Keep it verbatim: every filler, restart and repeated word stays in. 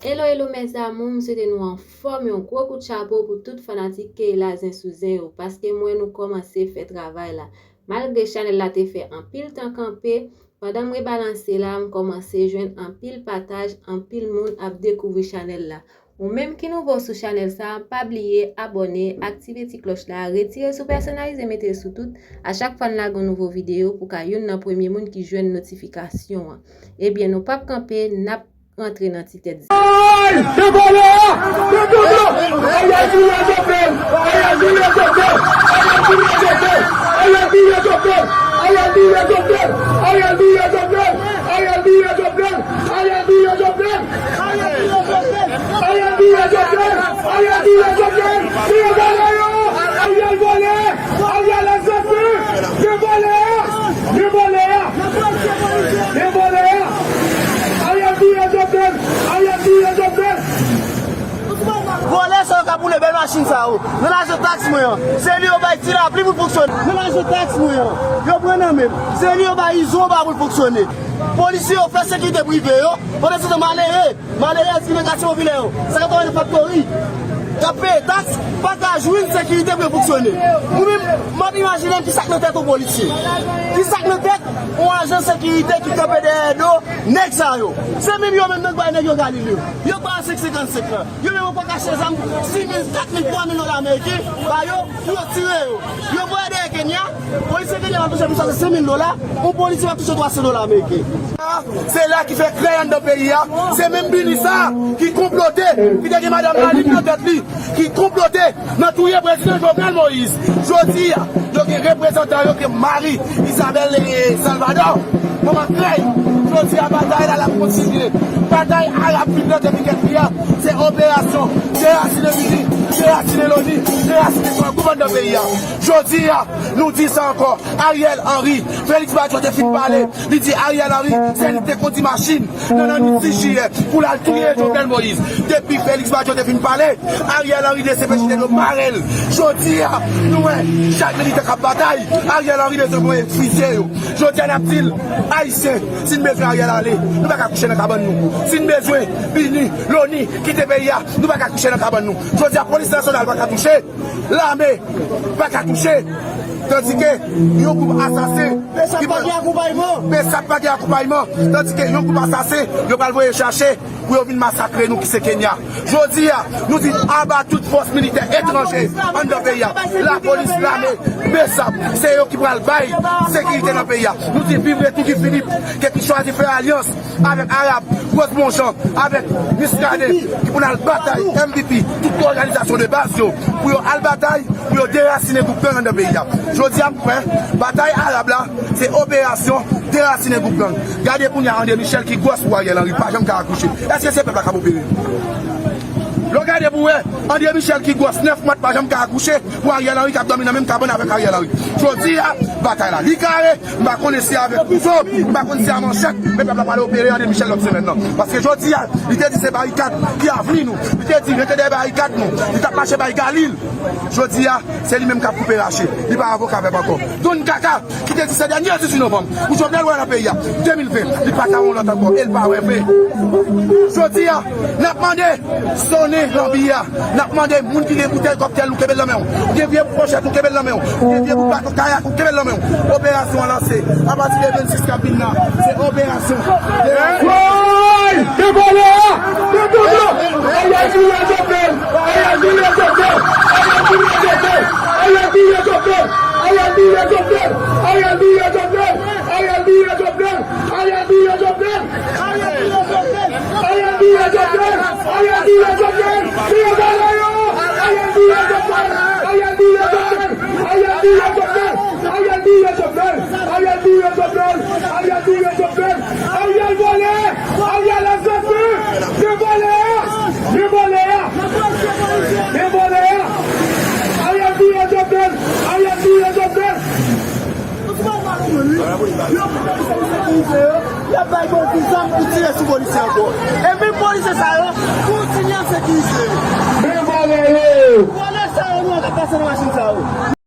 Hello, hello, mes amours, m swete nou anfòm. Yon gwo kout chapo pou tout fanatik Keyla Zen sou Zen yo, paske m wè nou kòmanse fè travay la. Malgre chanèl la te fè anpil tan kanpe, pandan m rebalanse la, m kòmanse jwenn anpil pataj, anpil moun ap dekouvri chanèl la. Ou menm ki nouvo sou chanèl sa, pa bliye abòne, aktive ti klòch la, retire l sou pèsonalize, mete l sou tout. A chak fwa n lage yon nouvo videyo, pou ka youn nan premye moun ki jwenn notifikasyon an. Ebyen, nou p ap kanpe, n ap rantre nan ti tèt zen. Ay! Se vòlè a! Se vòlè a! Ariel touye Jovenel! Ariel touye Jovenel! Ariel touye Jovenel! Ariel touye Jovenel! Ariel touye Jovenel! Ariel touye Jovenel! Ariel touye Jovenel! Ariel touye Jovenel! Ariel touye Jovenel! Ariel touye Jovenel! Se vòlè yo! Ariel vòlè! Ariel asasinen! Se vòlè a! Se vòlè a! Se vòlè a! Ariel touye Jovenel! Ariel touye Jovenel! Vòlè sa yo k ap woule bèl machin sa yo nan lajan taks mwen an. Se li yo bay ti lapli pou l fonksyone. Nan lajan taks mwen an. Yo pran nan men m. Se li yo bay izo ba pou l fonksyone. Polisye yo fè sekirite prive yo. Pandan se tan malere, malerèz ki nan katye popilè yo, sa k ap travay nan faktori, k ap peye taks, pa ka jwenn sekirite pou yo fonksyone. Mwen menm, m ap imajine m ki sa k nan tèt yon polisye. Ki sa k nan tèt yon ajan sekirite ki kanpe dèyè do nèg sa yo. Se menm yo menm nan k bay nèg yo Galil yo. Yo k ba yo senk senkannsenk lan. Yo menm yo pran kache zam sis mil, kat mil, twa mil dola ameriken ba yo pou yo tire yo. Yo voye dèyè Kenya, polisye Kenya va touche plis pase senk mil dola, yon polisye va touche twa san dola ameriken. Se la ki fè krèy anndan peyi a. Se menm Bini sa ki konplote, ki te gen madanm Malim nan tèt li, ki konplote nan touye prezidan Jovenel Moïse. Jodi a, yo gen reprezantan yo ke Marie Isabelle, eh, Salvador, manman krèy. Jodi a, batay la, l ap kontinye. Batay Arab fin plante pikèt li a, se operasyon derasinen Bini, derasinen Loni, derasinen gran gwoup anndan peyi a. Jodi a, nou di sa ankò, Ariel Henry, Félix Badio te fin pale, li di Ariel Henry, se li ki te kondi machin nan, nan nit sis jiyè pou l al touye Jovenel Moïse. Depi Félix Badio te fin pale, Ariel Henry D C P J te dwe mare l. Jodi a, nou wè, chak militè k ap batay, Ariel Henry bezwen voye fizye yo. Jodi a, n ap di l, Ayisyen, si n bezwen Ariel ale, nou pa ka kouche nan kabann nou. Si n bezwen Bini, Loni, kite peyi a, nou pa ka kouche nan kabann nou. Jodi a, polis nasyonal pa ka touche. Lame pa ka touche. Tandike yon gwoup asasen ki pral, BSAP pa gen akonpayman. Tandike yon gwoup asasen, yo pral voye chache pou yo vin masakre nou ki se Kenya. Jodi a, nou di aba tout fòs militè etranje anndan peyi a. Lapolis, lame, BSAP, se yo ki pral bay sekirite nan peyi a. Nou di viv Retour Guy Philippe, ke ki chwazi fè alyans avèk Arab, Rose Bonjean, avèk Muscadin, ki pou n al batay M V P, tout òganizasyon de baz yo, pou yo al batay, pou yo derasinen gwoup gang anndan peyi a. Jodi a, m kwè, batay Arab la, se operasyon derasinen gwoup gang. Gade kounye a André Michel ki gwòs pou Ariel Henry, pa janm ka akouche. Èske se pèp la k ap opere? Lè w gade pou wè, André Michel ki gwòs nèf mwa pa janm ka akouche, pou Ariel Henry k ap dòmi nan menm kabann avèk Ariel Henry. Jodi a, batay la, li kare, m pa konnen si avèk kouto, m pa konn si a manchèt, men pèp la pral opere André Michel lòt semèn nan. Paske jodi a, li te di se barikad ki avni nou. Li te di rete dèyè barikad nou. Li t ap mache bay Galil. Jodi a, se li menm k ap koupe rache. Li pa avoka pèp ankò. Don Kaka, ki te di se dènye dizuit novanm pou Jovenel wè nan peyi a, de mil ven, li pa ka wè yon lòt ankò, e l pa wè vre. Jodi a, n ap mande, sonnen lanbi a, n ap mande moun ki gen boutèy kòktèl, nou kenbe l nan men w. Ou gen vye bout fòchèt, ou kenbe l nan men w. Ou gen vye bout baton kayak, ou kenbe l nan men w. Operasyon an lanse. Apati de vennsis k ap vin la, se operasyon. Woy! Se vòlè a! Se vòlè a! Ariel touye Jovenel! Ariel touye Jovenel! Ariel touye Jovenel! Ariel touye Jovenel! Ariel touye Jovenel! Ariel touye Jovenel! Ariel touye Jovenel! Ariel touye Jovenel! Ariel touye Jovenel! Ariel touye Jovenel! Ariel touye Jovenel! Ariel touye Jovenel! Ariel touye Jovenel! Ariel vòlè! Ariel asasen! Se vòlè a! Se vòlè a! Se vòlè a! Ariel touye Jovenel! Ariel touye Jovenel! Yo pran polisye yo sekirize yo, y ap bay bandi zam pou tire sou polisye ankò. E menm polisye sa yo kontinye ap sekirize yo. Men vòlè yo! Vòlè sa yo nou wè k ap pase nan machin sa yo.